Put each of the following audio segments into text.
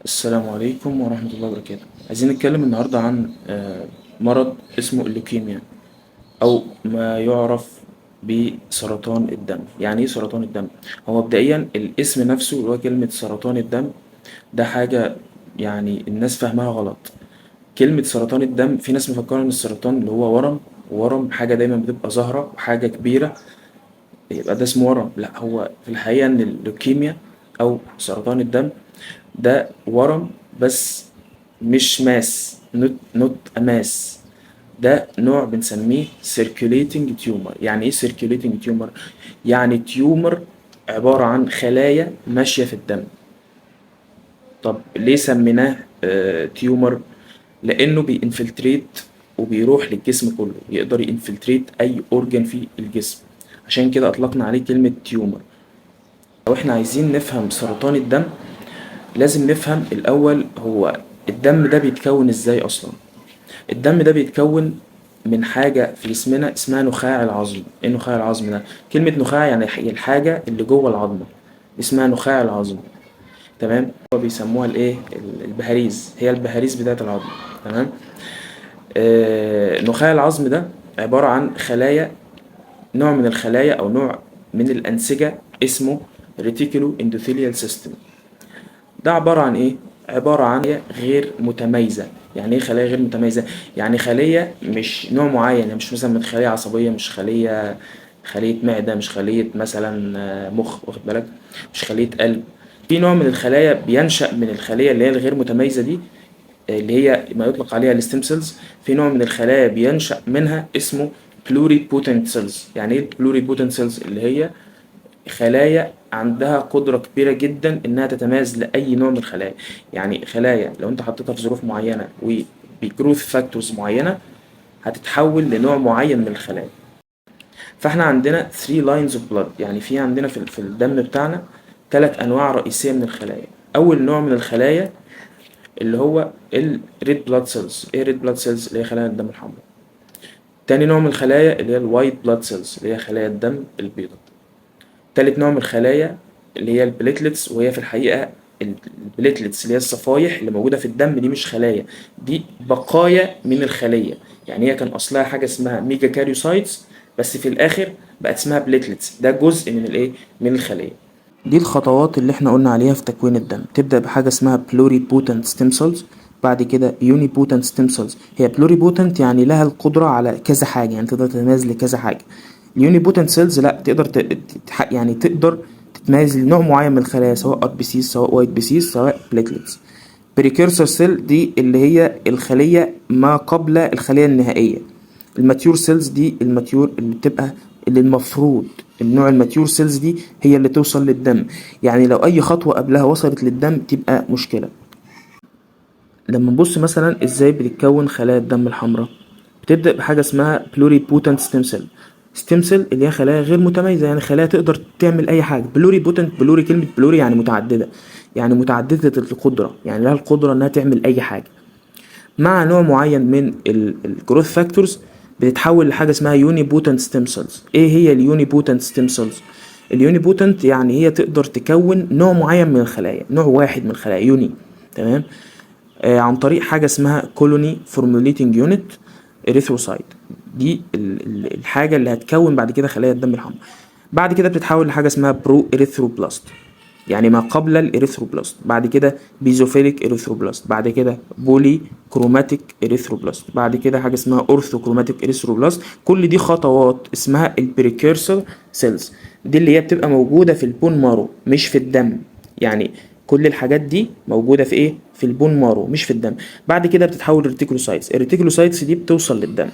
السلام عليكم ورحمة الله وبركاته. عايزين نتكلم النهاردة عن مرض اسمه اللوكيميا، أو ما يعرف بسرطان الدم. يعني إيه سرطان الدم؟ هو مبدئيا الاسم نفسه اللي هو كلمة سرطان الدم ده حاجة يعني الناس فاهماها غلط. كلمة سرطان الدم في ناس مفكرة إن السرطان اللي هو ورم، ورم حاجة دايما بتبقى ظاهرة وحاجة كبيرة يبقى ده اسمه ورم. لا، هو في الحقيقة إن اللوكيميا أو سرطان الدم ده ورم، بس مش mass، not a mass. ده نوع بنسميه circulating tumor. يعني ايه circulating tumor؟ يعني tumor عبارة عن خلايا ماشية في الدم. طب ليه سميناه tumor؟ لانه بي infiltrate وبيروح للجسم كله، يقدر ي infiltrate اي organ في الجسم، عشان كده اطلقنا عليه كلمة tumor. لو احنا عايزين نفهم سرطان الدم لازم نفهم الاول هو الدم ده بيتكون ازاي اصلا. الدم ده بيتكون من حاجة في جسمنا اسمها نخاع العظم. ايه نخاع العظم ده؟ كلمة نخاع يعني الحاجة اللي جوه العظمة اسمها نخاع العظم، تمام؟ هو بيسموها الايه؟ البهاريز، هي البهاريز بتاعة العظم، تمام؟ نخاع العظم ده عبارة عن خلايا، نوع من الخلايا او نوع من الأنسجة اسمه reticuloendothelial system. ده عبارة عن ايه؟ عبارة عن غير متميزة. يعني ايه خلايا غير متميزة؟ يعني خلية مش نوع معين، يعني مش مثلا من خلية عصبية، مش خلية معدة، مش خلية مثلا مخ، واخد بالك، مش خلية قلب. في نوع من الخلايا بينشأ من الخلية اللي هي الغير متميزة دي، اللي هي ما يطلق عليها ال stem cells. في نوع من الخلايا بينشأ منها اسمه pluripotent cells. يعني ايه pluripotent cells؟ اللي هي خلايا عندها قدرة كبيرة جدا إنها تتميز لأي نوع من الخلايا. يعني خلايا لو أنت حطيتها في ظروف معينة وب growth factors معينة هتتحول لنوع معين من الخلايا. فاحنا عندنا 3 lines of blood، يعني في عندنا في الدم بتاعنا 3 أنواع رئيسية من الخلايا. أول نوع من الخلايا اللي هو ال red blood cells. ايه red blood cells؟ اللي هي خلايا الدم الحمراء. تاني نوع من الخلايا اللي هي ال white blood cells، اللي هي خلايا الدم البيضاء. تالت نوع من الخلايا اللي هي ال platelets، وهي في الحقيقة ال platelets اللي هي الصفايح اللي موجودة في الدم دي مش خلايا، دي بقايا من الخلية. يعني هي كان أصلها حاجة اسمها megakaryocytes، بس في الآخر بقت اسمها platelets. ده جزء من الإيه؟ من الخلية. دي الخطوات اللي احنا قلنا عليها في تكوين الدم. تبدأ بحاجة اسمها pluripotent stem cells، بعد كده unipotent stem cells. هي pluripotent يعني لها القدرة على كذا حاجة، يعني تقدر تتميز لكذا حاجة. ال unipotent cells لا تقدر يعني تقدر تتميز لنوع معين من الخلايا، سواء RBCs، سواء white BCs، سواء platelets. precursor cell دي اللي هي الخلية ما قبل الخلية النهائية. ال mature cells دي ال mature اللي بتبقى اللي المفروض النوع ال mature cells دي هي اللي توصل للدم، يعني لو اي خطوة قبلها وصلت للدم تبقى مشكلة. لما نبص مثلا ازاي بتتكون خلايا الدم الحمراء، بتبدأ بحاجة اسمها pluripotent stem cell. stem cell اللي هي خلايا غير متميزة، يعني خلايا تقدر تعمل اي حاجة. pluripotent، pluri كلمة pluri يعني متعددة، يعني متعددة القدرة، يعني لها القدرة انها تعمل اي حاجة. مع نوع معين من ال growth factors بتتحول لحاجة اسمها unipotent stem cells. ايه هي ال unipotent stem cells؟ ال unipotent يعني هي تقدر تكون نوع معين من الخلايا، نوع واحد من الخلايا، uni، تمام؟ عن طريق حاجة اسمها colony formulating unit erythrocyte. دي الحاجة اللي هتكون بعد كده خلايا الدم الحمراء. بعد كده بتتحول لحاجة اسمها proerythroblast، يعني ما قبل ال erythroblast، بعد كده basophilic erythroblast، بعد كده polychromatic erythroblast، بعد كده حاجة اسمها orthochromatic erythroblast. كل دي خطوات اسمها ال precursor cells، دي اللي هي بتبقى موجودة في ال bone marrow مش في الدم. يعني كل الحاجات دي موجودة في ايه؟ في ال bone marrow مش في الدم. بعد كده بتتحول reticulocytes، ال reticulocytes دي بتوصل للدم،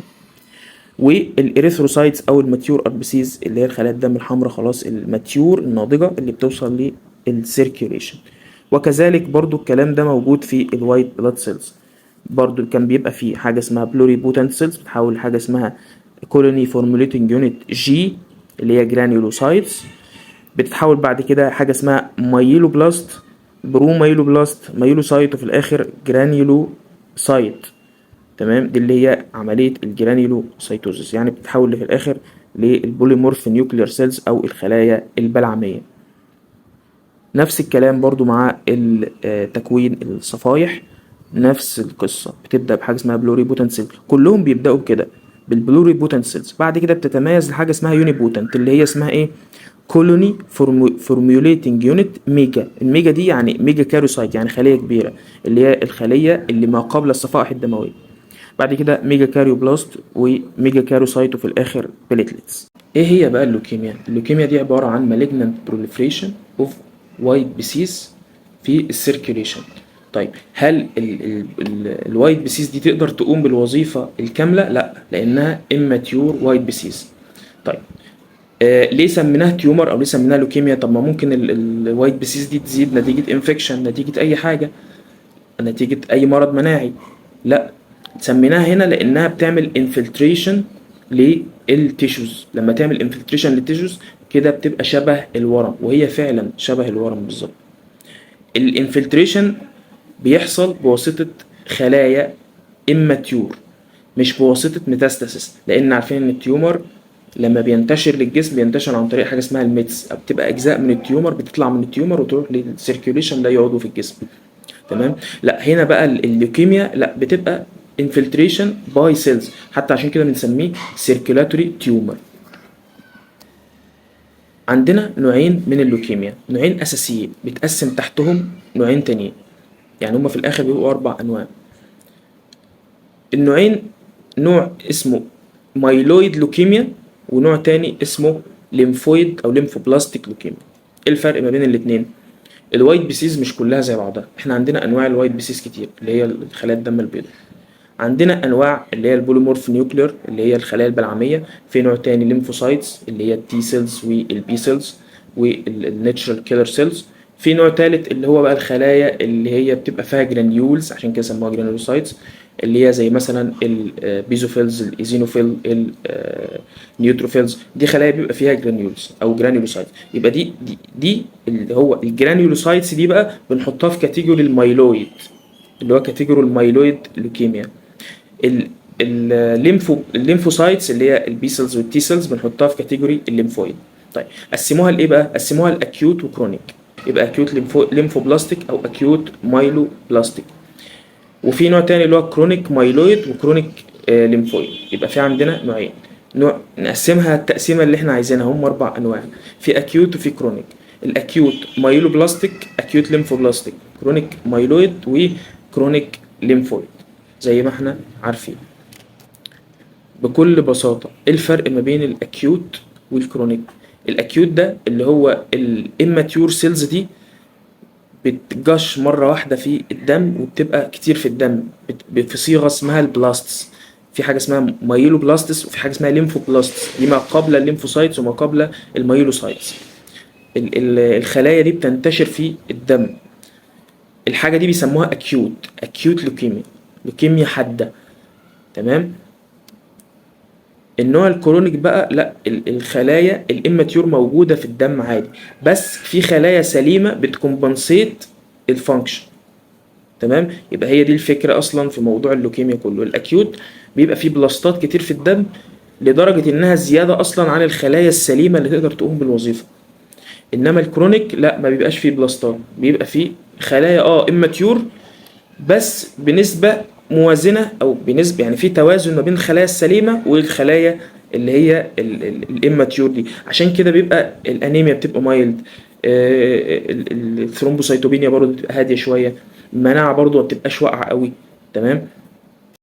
وال erythrocytes او ال mature RBCs اللي هي خلايا الدم الحمراء خلاص ال mature الناضجة اللي بتوصل لل circulation. وكذلك برضو الكلام ده موجود في ال white blood cells، برضو كان بيبقى فيه حاجة اسمها pluripotent cells بتحول لحاجة اسمها colony formulating unit G اللي هي granulocytes، بتتحول بعد كده حاجة اسمها myeloblast، promyeloblast، myelocyte، وفي الاخر granulocyte، تمام؟ دي اللي هي عملية ال granulocytosis، يعني بتتحول في الآخر لل polymorphonuclear cells أو الخلايا البلعمية. نفس الكلام برضو مع تكوين الصفايح، نفس القصة، بتبدأ بحاجة اسمها pluripotent cell. كلهم بيبدأوا بكده بال pluripotent cells، بعد كده بتتميز لحاجة اسمها unipotent اللي هي اسمها ايه؟ colony formulating unit mega. ال mega دي يعني megakaryocyte، يعني خلية كبيرة، اللي هي الخلية اللي ما قبل الصفائح الدموية. بعد كده megakaryoblast و megakaryocyte، وفي الاخر platelets. ايه هي بقى اللوكيميا؟ اللوكيميا دي عبارة عن malignant proliferation of white BCs في ال circulation. طيب هل ال white BCs دي تقدر تقوم بالوظيفة الكاملة؟ لا، لانها immature white BCs. طيب ليه سميناها tumor او ليه سميناها لوكيميا؟ طب ما ممكن ال white BCs دي تزيد نتيجة infection، نتيجة اي حاجة، نتيجة اي مرض مناعي. لا، سميناها هنا لانها بتعمل infiltration لل tissues. لما تعمل infiltration لل tissues كده بتبقى شبه الورم، وهي فعلا شبه الورم بالظبط. ال infiltration بيحصل بواسطة خلايا immature، مش بواسطة metastasis، لأن عارفين إن ال tumor لما بينتشر للجسم بينتشر عن طريق حاجة اسمها ال mets، أو بتبقى أجزاء من ال tumor بتطلع من ال tumor وتروح لل circulation لاي عضو في الجسم. تمام؟ لا، هنا بقى اللوكيميا لا، بتبقى infiltration by cells، حتى عشان كده بنسميه circulatory tumor. عندنا نوعين من اللوكيميا، نوعين أساسيين بيتقسم تحتهم نوعين تانيين، يعني هما في الآخر بيبقوا أربع أنواع. النوعين نوع اسمه myeloid leukemia، ونوع تاني اسمه lymphoid او lymphoblastic leukemia. ايه الفرق ما بين الاتنين؟ ال white BCs مش كلها زي بعضها. احنا عندنا انواع ال white BCs كتير، اللي هي الخلايا الدم البيضاء. عندنا انواع اللي هي ال polymorphonuclear اللي هي الخلايا البلعميه، في نوع تاني lymphocytes اللي هي ال T cells وال B cells وال natural killer cells، في نوع تالت اللي هو بقى الخلايا اللي هي بتبقى فيها granules، عشان كده سموها granulocytes، اللي هي زي مثلا ال basophils، ال eosinophil، ال neutrophils، دي خلايا بيبقى فيها granules او granulocytes. يبقى دي اللي هو ال granulocytes دي بقى بنحطها في category ال myeloid، اللي هو category ال myeloid leukemia. ال lymphocytes اللي هي ال B cells وال T cells بنحطها في category ال lymphoid. طيب قسموها لايه بقى؟ قسموها ل acute و chronic. يبقى acute lymphoblastic او acute myeloblastic، وفي نوع تاني اللي هو chronic myeloid و chronic lymphoid. يبقى في عندنا نوعين، نوع نقسمها التقسيمه اللي احنا عايزينها، هم اربع انواع، في acute وفي chronic. ال acute myeloblastic، acute lymphoblastic، chronic myeloid و chronic lymphoid زي ما احنا عارفين. بكل بساطة ايه الفرق ما بين ال acute وال chronic؟ ال acute ده اللي هو ال immature cells دي بتجش مرة واحدة في الدم وبتبقى كتير في الدم في صيغة اسمها ال blasts. في حاجة اسمها myeloblasts وفي حاجة اسمها lymphoblasts، دي ما قبل ال lymphocytes وما قبل ال myelocytes. الخلايا دي بتنتشر في الدم. الحاجة دي بيسموها acute leukemia، لوكيميا حادة. تمام؟ النوع ال chronic بقى لا، الخلايا ال immature موجودة في الدم عادي، بس في خلايا سليمة بت compensate ال function. تمام؟ يبقى هي دي الفكرة اصلا في موضوع اللوكيميا كله. ال acute بيبقى فيه blastات كتير في الدم لدرجة انها زيادة اصلا عن الخلايا السليمة اللي تقدر تقوم بالوظيفة. انما ال chronic لا، ما بيبقاش فيه blastات، بيبقى فيه خلايا immature بس بنسبة موازنة، او بنسبة يعني في توازن ما بين الخلايا السليمة والخلايا اللي هي ال immature دي. عشان كده بيبقى الانيميا بتبقى mild، ال thrombocytopenia برضه بتبقى هادية شوية، المناعة برضه ما بتبقاش واقعة قوي. تمام؟